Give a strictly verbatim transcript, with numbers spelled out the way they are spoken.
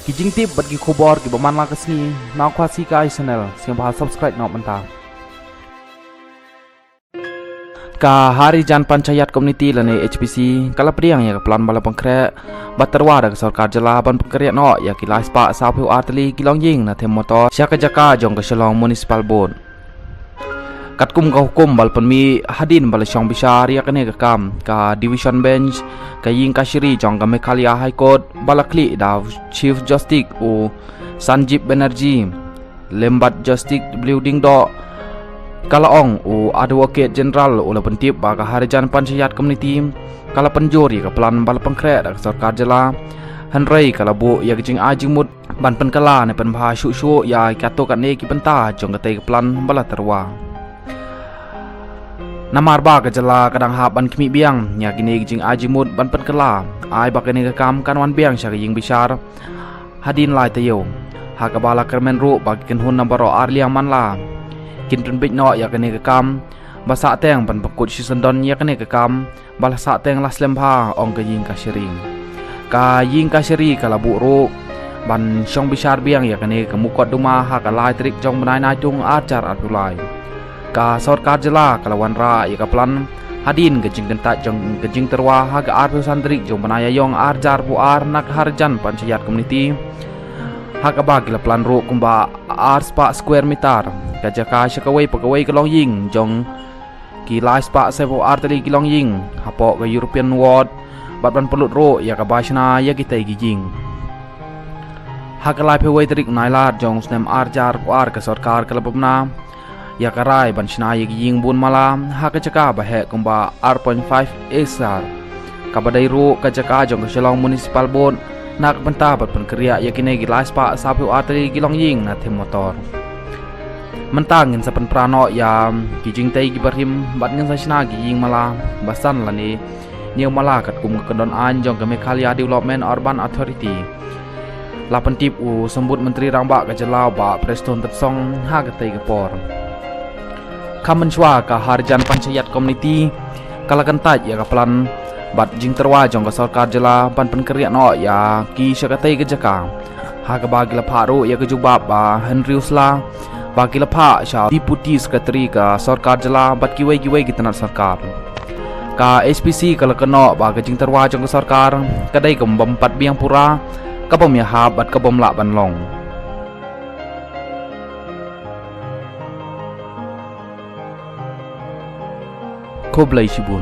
Ki jingtip bad ki khubor kiba man la ka sngi na Khasi Kai Channel, sngewbha subscribe noh mynta. Ka Harijan Panchayat Committee lane H P C ka la pdiang ïa ka plan ba la pynkhreh bad tyrwa da ka sorkar jylla ban pynkhreh noh ïa ki lai spah sawphew ar tylli ki longïing na them motor sha ka jaka jong ka Shillong Municipal Board. Katkum ka hukum ba la pynmih hadien ba la shong bishar ïa kane ka kam, ka Division Bench ka ïing kashari jong ka Meghalaya High Court ba la khlieh da Chief Justice u Sanjib Banerjee lem bad Justice W Diengdoh, ka la ong u Advocate General u la pyntip ba ka Harijan Panchayat Committee ka la pynjur ïa ka plan ba la pynkhreh da ka sorkar jylla, hynrei ka la buh ïa ka jingai jingmut ban pynkylla ne pynbha shuh shuh ïa katto katne ki bynta jong katei ka plan ba la tyrwa. Namar ba ka jylla ka dang hap ban khmih biang ïa kine ki jingai jingmut ban pynkylla, ai ba kane ka kam kan wan biang sha ka ïing bishar hadien lai taïew, ha kaba la kyrmen ruh ba ki kynhun na baroh ar liang man la kin pynbeit noh ïa kane ka kam, ba sahteng ban pynkut shisyndon ïa kane ka kam ba la sahteng la slem bha, ong ka ïing kashari. Ka ïing kashari ka la buh ruh ban shong bishar biang ïa kane ka mukotduma ha ka lai tarik jong bnai Naitung ar hajar arphew lai. Ka sorkar jylla ka la wanrah ïa ka plan hadien ka jingkyntait jong ka jingtyrwa ha ka arphew san tarik jong bnai Ïaïong ar hajar arphew ar na ka Harijan Panchayat Committee, ha kaba ki la plan ruh kumba ar spah square meter ka jaka sha kawei pa kawei ka longïing jong ki lai spah sawphew ar tylli ki longïing hapoh ka European Ward, bad ban pynlut ruh ïa kaba shna ïa kitei ki ïing. Ha ka laiphew wei tarik u Nailar jong u snem ar hajar arphew ar ka sorkar ka la pynbna ïa ka rai ban shna ïa ki ïing bun mala ha ka jaka ba heh kumba ar point five acre, kaba dei ruh ka jaka jong ka Shillong Municipal Board, na ka bynta ban pynkhreh ïa kine ki lai spah sawphew ar tylli ki longïing na them motor. Mynta ngin sa pynpra noh ïa ki jingtei kiba rim bad ngin sa shna ki ïing mala ba san lane hynñiew mala katkum ka kyndon aiñ jong ka Meghalaya Development Urban Authority, la pyntip u Symbud Myntri Rangbah ka jylla Bah Prestone Tynsong ha katei ka por. Kham mynshuwa ka Harijan Panchayat Committee ka la kyntait ïa ka plan bad jingtyrwa jong ka sorkar jylla ban pynkhreh noh ïa ki sha katei ka jaka, ha kaba ki la phah ruh ïa ka jubab ba hynriew sla ba ki la phah sha Deputy Secretary ka sorkar jylla bad kiwei kiwei ki tnat sorkar. Ka H P C ka la kynnoh ba ka jingtyrwa jong ka sorkar ka dei ka bym pat biang pura, ka bym ïahap bad ka bym lah ban long. Khublei shibun.